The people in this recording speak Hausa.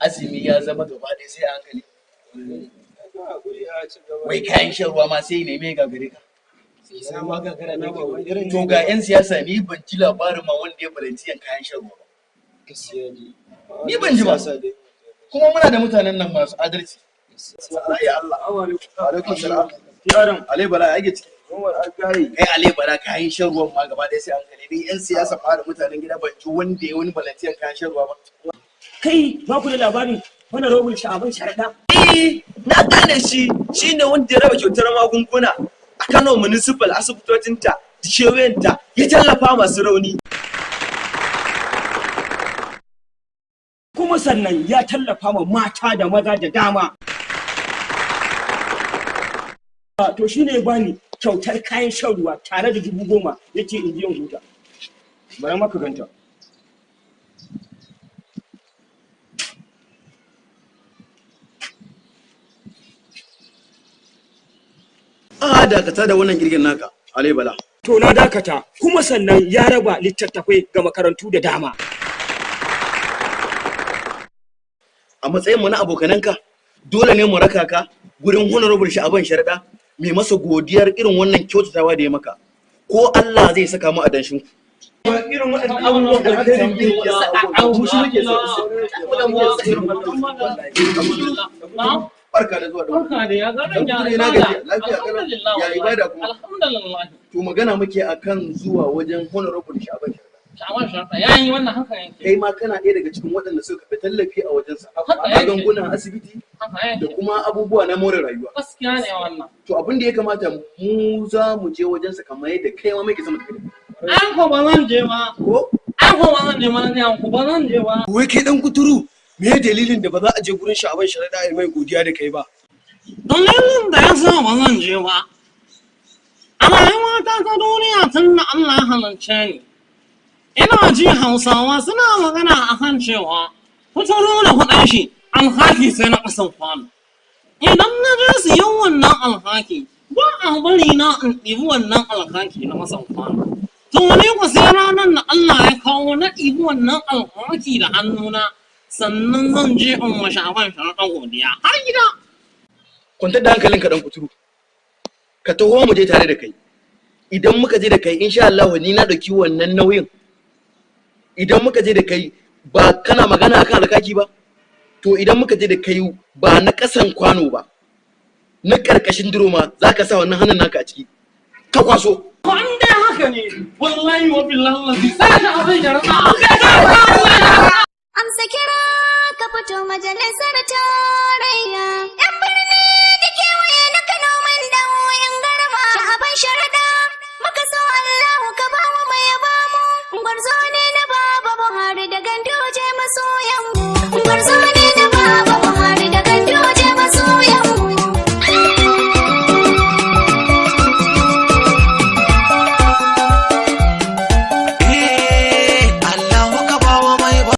Azumi ya zama gaba ɗaya sai a hankali. Wai kayan shan ruwa ma sai ne mai gagare ka. To ga 'yan siyasa, ni ban ji labarin ma wanda ya balanci kayan shan ruwa ba. Ni ban ji ba. Kuma muna da mutanen nan masu adalci. Wallahi Allah. Alaikum salam. Alai Bala, ya ciki. Kai Alai Bala, kayan shan ruwan ma gaba ɗaya sai hankali. Ni 'yan siyasa ma da mutanen gida ban ji wanda ya wani balantiyan kayan shan ruwa ba. Kai, ba ku da labarin Honorable Sha'aban Sharaɗa? Eh, na gane shi, shine wanda ya raba kyautar magunguna a Kano Municipal, asibitocinta da kewayenta, ya tallafa masu rauni. Kuma sannan ya tallafa ma mata da maza da dama. To shi ne bani kyautar kayan shan ruwa tare da 10,000, yake in ji huta. Bari maka ganta. A dakata da wannan girgin naka, Alai Bala. To na dakata, kuma sannan ya raba littattafai ga makarantu da dama. A matsayin mu na abokananka, dole ne mu raka ka gurin Honorable Sha'aban Sharaɗa mai masa godiyar irin wannan kyautatawa da ya maka. Ko Allah zai saka mu a danshin ku. Irin waɗannan abubuwan alkhairin Shi muke so. Barka da zuwa da Barka da ya garin ya Dan na gajiya, lafiya kalau. Alhamdulillah. Ya ibada kuma? Alhamdulillah. To magana muke akan zuwa wajen Honorable Sha'aban Sharaɗa. Sha'aban Sharaɗa ya yi wannan, haka yake. Kai ma kana ɗaya daga cikin waɗanda suka fi tallafi a wajensa. Haka yake. Magungunan asibiti Haka da yake. kuma abubuwa na more rayuwa. Gaskiya ne wannan. To abin da ya kamata, mu za mu je wajensa kamar yadda kai ma muke sama tafi da kai. An ko ba zan je ba. Ko? An ko ba zan je ba, na gaya muku ba zan je ba. Wai kai dan kuturu, me dalilin da ba za a je gurin Sha'aban Sharaɗa a mai godiya da kai ba? Dalilin da ya sa ba zan je ba. A rayuwata ta duniya, tun da Allah ya halarce ni, ina ji Hausawa suna magana a kan cewa kuturu da kuɗin shi alhaki sai na ƙasan kwano. Idan na je siyan wannan alhaki, ba a bari na in ɗibi wannan alhaki na ƙasan kwano. To ni ku sai ranar da Allah ya kawo na ɗibi wannan alhaki da hannuna, sannan zan je in wa Sha'aban Sharaɗa godiya har gida. Kwantar da hankalinka, dan kuturu. Ka taho mu je tare da kai. Idan muka je da kai, insha Allah ni na dauki wannan nauyin. Idan muka je da kai, ba kana magana akan alkaki ba? To idan muka je da kai, ba na kasan kwano ba, na karkashin duro ma za ka sa wannan hannun naka a ciki. Ka kwaso. To in dai haka ne, wallahi wa billahi sai da abin ya rasa. Amsa kira ka fito majalisar tarayya. Yan birni da kewaye na Kano mun dawo yan garma. Sha'aban Sharaɗa muka so, Allahu ka ba mu mai ya ba mu. Gwarzo ne.